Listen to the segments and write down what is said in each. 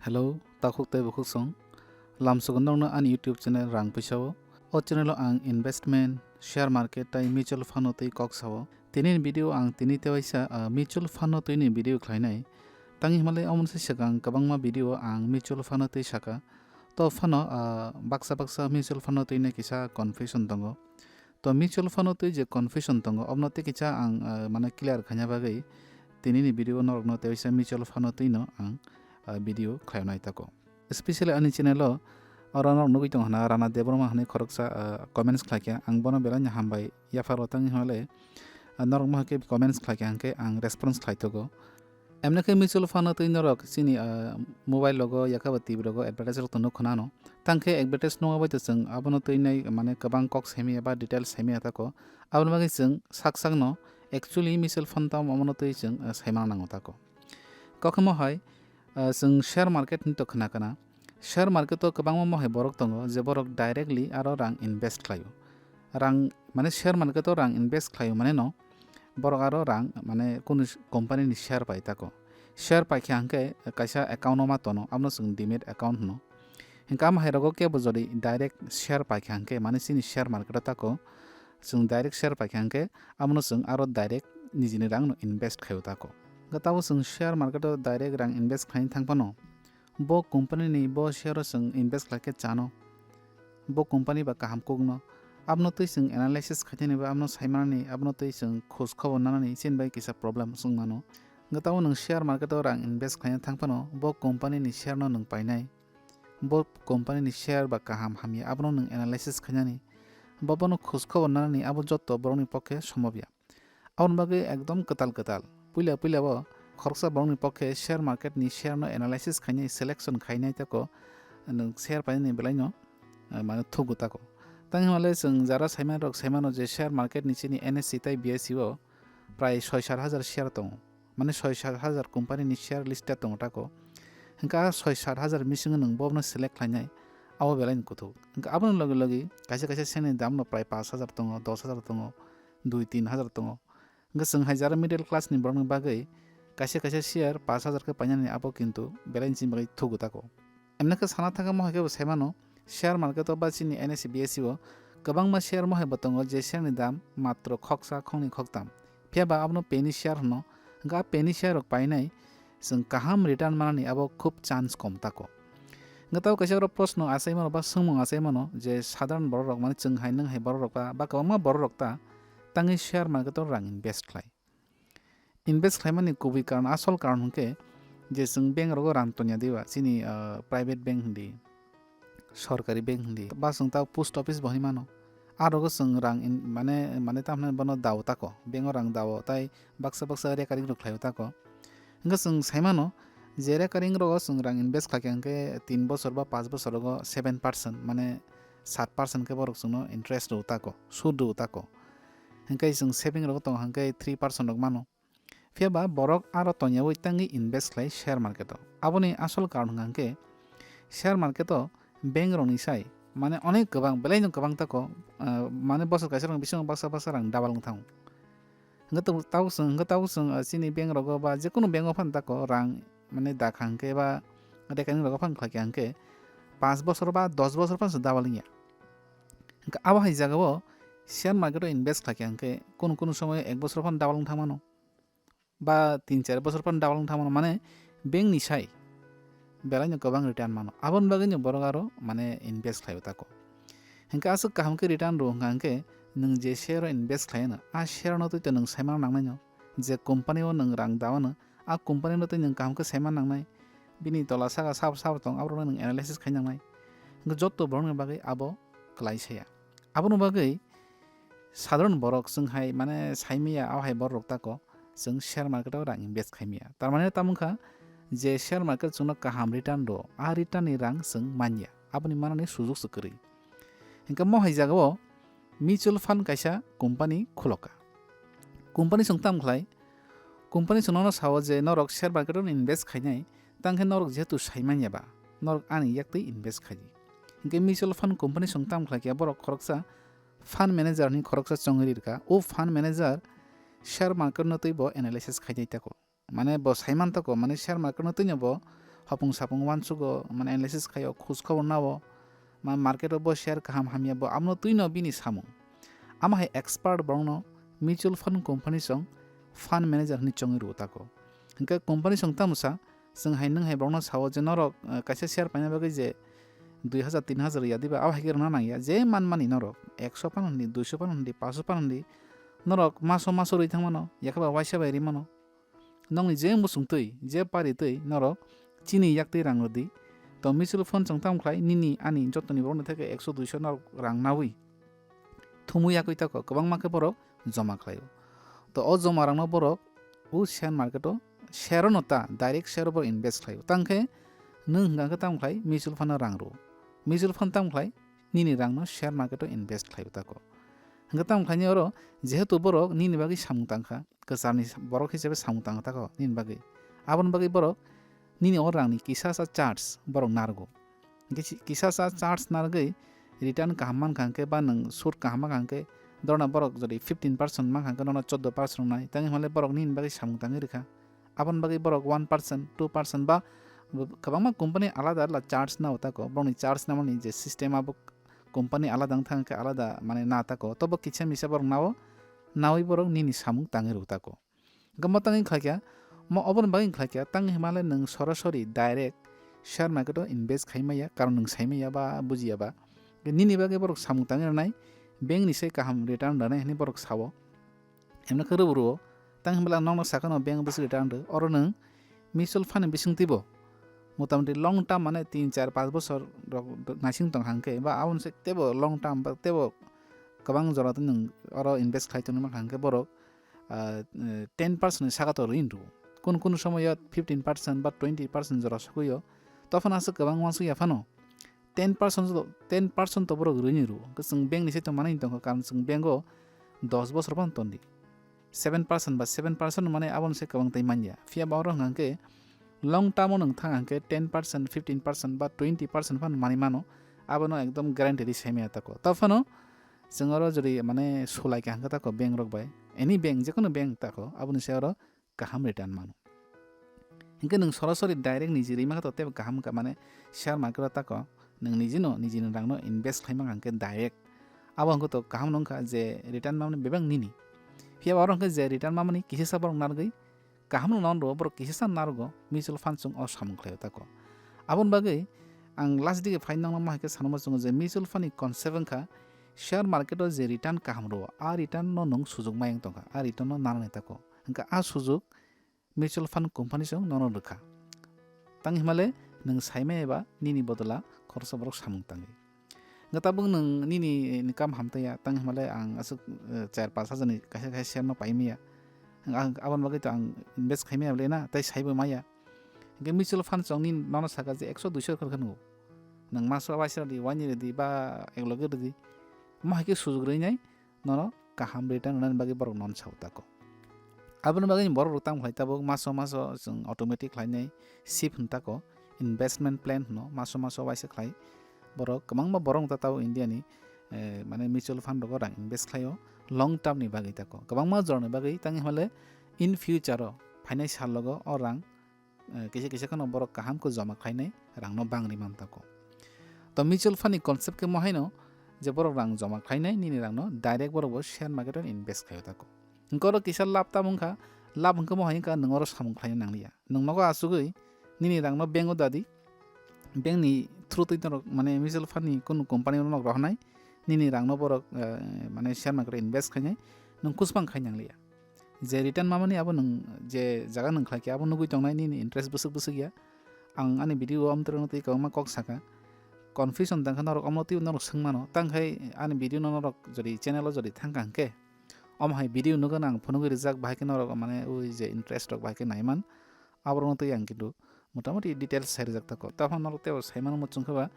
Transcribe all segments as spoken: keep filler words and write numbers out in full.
Hello, takhuk tei bukhuk song. Lamsogo nokno ani YouTube channel Rang Puisa o. O channel o ang investment, share market tei mutual fund o tei kok sao. Tini ni video ang tini tewaisa, ah, mutual fund o twi ni video khlainai. Tangwi hwnmale omo se swkang kwbangma video ang mutual fund o twi saka. To phano, ah, baksa baksa mutual fund o twi nai kisa confusion tongo. To mutual fund o twi je confusion tongo, obono tei kisa ang, ah, mane clear khaina bagwi tini ni video norokno tewaisa mutual fund o twi no ang, ah, video khlainai tako. Especially ani channel o oro norok nugwi tongo hwna Rana Debbarma hwnwi khoroksa, ah, comments khlaikha. Ang bono belai no hambai yapharo tangwi hwnmale, ah, norok mohai khe comments khlaikha hwnkhe ang response khlaitogo. Emne khe mutual fund o twi norok chini, ah, mobile logo yakha ba T V logo advertise rok to nuk khwnano. Tang khe advertise nukma bai to chwng abono twi nai mane kwbang kok saimaya ba details saimaya tako. Aboni bagwi chwng sak sakno actually mutual fund tamo omono twi chwng, ah, saimang nango tako. Kokhamo hai, ah, chwng share market hinwi to khna kana. Share market o kwbangma mohai borok tongo je borok directly aro rang invest khlaio. Rang, mane share market o rang invest khlaio mane no borok aro rang mane kunu company ni share pai tako. Share paikha hwnkhe kaisa account o ma tono, abono chwng demat account hwno. Hwnkhe amo hai rogo kebo jodi direct share paikha hwnkhe mane chini share market o tako chwng direct share paikha hwnkhe abono chwng aro direct nijini rang no invest khaio tako. Hwnkhe tabuk chwng share market o direct rang invest khlaina thang phano bo company ni bo share o chwng invest khlai khe chano, bo company ba kaham kukno, abono twi chwng analysis khainani ba abono saimanani, abono twi chwng khoj khobor nanani chini bai kisa problem wng mano. Hwnkhe tabuk nwng share market o rang invest khlaina thang phano bo company ni share no nwng painai, bo company ni share ba kaham hamya abono nwng analysis khainani, bo bono khoj khobor nanani abo jotto borokni pokhe sombobya. Aboni bagwi ekdom kwtal kwtal. Puila puila bo khoroksa borokni pokhe share market ni share no analysis khainai, selection khainai tako nwng share painani belai no, eh, mane thugo tako. Tang hwnmale chwng jara saiman rok saimano je share market ni chini N S E tei B S E o prai soi sat hajar share tongo. Mane soi sat hajar company ni share list tongo tako. Hwnkhe a soi sat hajar bisingo nwng bono select khlainai, abo belai ni kuthuk. Hwnkhe aboni logi logi kaisa kaisa share ni dam no prai pash hajar tongo, dos hajar tongo, dui tin hajar tongo. Hwnkhe chwng hai jara middle class ni borok ni bagwi kaisa kaisa share pash hajar khe painani abo kintu belai ni chini bagwi thugo tako. Emne khe sana thangkhe mohai khe bo saimano share market o ba chini N S E B S E o kwbangma share mohai bo tongo je share ni dam matro khoksa khoknwi khoktam. Phiya ba abono penny share hwno, hwnkhe a penny share rok painai chwng kaham return manani abo khub chance kom tako. Hwnkhe tabo kaisa oro proshno achaimano ba swngmung achaimano je sadharan borok rok mane chwng hai nwng hai borok rok ba, ba kwbangma borok rok ta tangwi share market o rang invest khlai. Invest khlaimani kubui karon, asol karon hwnkhe je chwng bank rogo rang tonya diba chini, ah, private bank hindi, sorkari bank hindi, ba chwng ta post office bo hinwi mano. A rogo chwng rang in-, mane, mane tamhinai bono dao tako, bank o rang dao tai baksa baksa recurring rok khlaio tako. Hwnkhe chwng saimano je recurring rogo chwng rang invest khlaikha hwnkhe tin bosor ba panch bosor rogo seven percent mane sat percent khe borok chwngno interest rw tako, sud rw tako. Hwnkhe chwng saving rogo tongo hwnkhe three percent rok mano. Phiya ba borok aro tongyawi tangwi invest khlai share market o. Aboni asol karon hwnkha hwnkhe share market o bank rokni sai mane onek kwbang, belai no kwbang tako, ah, mane bosor kaisa rokni bisingo baksa baksa rang double wng thango. Hwnkhe tabuk, tabuk chwng, hwnkhe tabuk chwng, ah, chini bank rogo ba jekunu bank o phano tako rang mane dakha hwnkhe ba recurring rogo phano khlaikha hwnkhe panch bosor ba dos bosor phano se double wngya. Hwnkhe abo hai jagao share market o invest khlaikha hwnkhe kunu kunu somoyo ek bosor phano double wng thangmano. Ba tin char bosor phano double wng thangmano, mane bank ni sai belai no kwbang return mano. Aboni bagwi no borok aro mane invest khlaio tako. Hwnkhe aswk kaham khe return rw hwnkha hwnkhe nwng je share o invest khlai ano, a share no twi to nwng saimano nangnai no je company o nwng rang dao ano, a company no twi nwng kaham khe saimano nangnai. Bini tola saka sabo sabo tong, aborok no nwng analysis khai nangnai. Hwnkhe jotto borok ni bagwi abo kwlai saya. Aboni bagwi sadharan borok chwng hai mane saimaya, abo hai borok rok tako chwng share market o rang invest khaimaya. Tar mane tamo wngkha je share market chwngno kaham return rw, a return ni rang chwng manya, aboni manani sujok se kwrwi. Hwnkhe mo hai jagao mutual fund kaisa company khuloka. Company chwng tam khlai, company chwngno sao je norok share market o invest khainai, tangkhe norok jehetu saimanya ba, norok ani yaktwi invest khaidi. Hwnkhe mutual fund company chwng tam khlai khe borok khoroksa fund manager ni khoroksa chongwi rwkha. O fund manager share market no twi bo analysis khainai tako. Mane bo saiman tako, mane share market no twino bo hopung sapung uansugo, mane analysis khaio, khoj khobor nao, ma market o bo share kaham hamya bo, abono twino bini samung. Amo hai expert borokno mutual fund company song fund manager hinwi chongwi rwo tako. Hinkhe company song tamo sa, chwng hai nwng hai borokno sao je norok, eh, kaisa share paina bagwi je dui hazar tin hazar ya diba, abo hai khe rwna nangya, je man mani norok ekso pan hwndi, duiso pan hwndi, paanso pan hwndi, norok maso maso rwi thangmano, yakhaba waisa bai rimano. Nokni je muchungtwi, je paritwi norok chini yaktwi rang rwdi. To mutual fund chwng tamo khlai, nini ani jotoni borokni theke ekso duiso norok rang naui thumui yagwi tako, kwbangma khe borok joma khlaio. To o joma rangno borok o share market o share no ta, direct share o borok invest khlaio. Tang khe nwng hwnkha khe tamo khlai mutual fund o rang rwo. Mutual fund tamo khlai nini rangno share market o invest khlaio tako. Hwnkhe tamo khlaini oro jehetu borok nini bagwi samung tangkha, kwcharni borok hisabe samung tang tako nini bagwi. Aboni bagwi borok nini o rangni kisasa charge borok narwgo. Kisi-, kisasa charge narwgwi return kaham mankha hwnkhe ba nwng sud kaham mankha hwnkhe, dorna borok jodi fifteen percent mankha hwnkhe nono choddo percent rwnai, tangwi hwnle borok nini bagwi samung tangwi rwkha. Aboni bagwi borok one percent, two percent ba kwbangma company alada alada charge nao tako, borokni charge namani je system abo company alada wngkha hwnkhe alada mane na tako, tobo kisa misa borok nao, naui borok nini samung tangwi rw tako. Hwnkhe mo tangwi khlaikha, mo oboni bagwi khlaikha, tangwi hwnmale nwng sorasori direct share market o invest khai maya, karon nwng sai maya ba bujiya ba. Nini bagwi borok samung tangwi rwnai, bank ni se kaham return rwnai hinwi borok sao. Emno khe rw rw, tang hwnbwla nokno sakano bank bwswk return rw, oro nwng mutual fund ni bising twibo motamoti long term mane tin char panch bosor rok naising tong hangkhe ba aboni se teibo long term ba teibo kwbang jora twi nwng oro invest khlai tongwi mankha hangkhe borok, ah, eh, ten percent ni saka to rin rw. Kun kun somoyo fifteen percent ba twenty percent jora sogwi o. Tophano aswk kwbang uansuk ya phano ten percent to, ten percent to borok rini rw. Hwnkhe chwng bank ni saitok manwi tongkha, karon chwng bank o dos bosor phano tondi. Seven percent ba seven percent mane abono se kwbang tei manya. Phiya ba oro hwnkha khe long term o nwng thang hwnkhe ten percent, fifteen percent ba twenty percent phano manwi mano. Abono ekdom guarantee di saimaya tako. Tophano chwng oro jodi mane sulai kha hwnkhe tako bank rok bai. Any bank, jekono bank tako, aboni se oro kaham return mano. Hinkhe nwng sorasori direct niji rwi mankha to teibo kaham wngkha, mane share market o tako nwng nijino nijini rangno invest khlai mankha hinkhe direct. Abo hinkhe to kaham wngkha je return mamani bebak nini. Phiya ba oro hinkhe je return mamani kisasa borok narwgwi kaham no narwgo, borok kisasa narwgo mutual fund chwng o samung khlaio tako. Aboni bagwi ang last dige phai nangma hai khe sanma chwngo je mutual fund ni concept wngkha share market o je return kaham rwo, a return no nwng sujuk mayung tongkha, a return no nanani tako. Hinkhe a sujuk mutual fund company se nono rwkha. Tang himale nwng saimaya ba nini bodola khoroksa borok samung tangwi. Hwnkhe tabuk nwng nini income hamtaiya, tang himale ang aswk, eh, char panch hajar ni kaisa kaisa share no paimaya. Ang aboni bagwi to ang invest khaimaya bwle na, tei saibo maya. Hwnkhe mutual fund chwng nini nono saka je ekso duiso rwkha nukgo. Nwng maso waisa rwdi, waini rwdi ba ekloge rwdi. Omo hai khe sujuk rwnai nono kaham return rwnani bagwi borok non sao tako. Aboni bagwi borok rok tamo khlai tabuk maso maso chwng automatic khlainai sip hwn tako, investment plan hwno maso maso waisa khlai. Borok kwbangma borok wngta tabuk India ni, eh, mane mutual fund rogo rang invest khlaio long term ni bagwi tako. Kwbangma jorani bagwi tangwi hwnle in future o phainai sal logo o rang eh, kisa kisa kheno borok kaham khe joma khlainai rangno bangri man tako. To mutual fund ni concept khe mo haino je borok rang joma khlainai nini rangno direct borok bo share market o invest khlaio tako. Hwnkhe oro kisa lab tamo wngkha, lab hwnkhe mo hai wngkha nwng oro samung khlaina nangliya. Nwng nogo achugwi nini rangno bank o dadi, bank ni through twi norok mane mutual fund ni kunu company o norok rohornai, nini rangno borok, eh, mane share market o invest khainai, nwng kuchbang khai nangliya. Je return mamani abo nwng je jaga nwng khlai khe abo nugwi tongnai nini interest bwswk bwswk ya. Ang ani video o amtwrwngno twi kwbangma kok saka. Confusion tangkha norok omo twibo norok swngmano. Tangkhai ani video no norok jodi channel o jodi thangkha hwnkhe, omo hai video nugano ang phunugwi rijak, bahai khe norok mane ui je interest rok bahai khe naiman. Aborokno twi ang kintu motamoti details sai rijak tako. Taphano norok teibo sai mano muchung khe ba,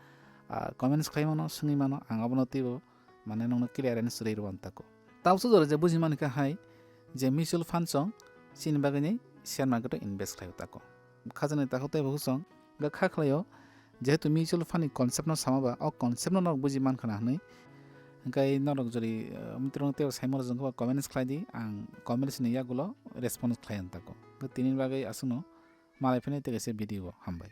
ah, comments khlai mano, swngwi mano, ang abono teibo mane nokno clearance rwi rw ang tako. Tabukso jora je buji mani kha hai je mutual fund chwng chini bagwi ni share market o invest khlai o tako. Khajani tako teibo chwng ga kha khlai o, jehetu mutual fund ni concept no sama ba, o concept no norok buji man khana hwnwi. Hwnkhe norok jodi, eh, mitrok teibo sai mano jwng khe ba comments khlai di, ang comments ni yagulo response khlai ang tako. Tini bagwi aswkno malai phini tei kaisa video o hambai.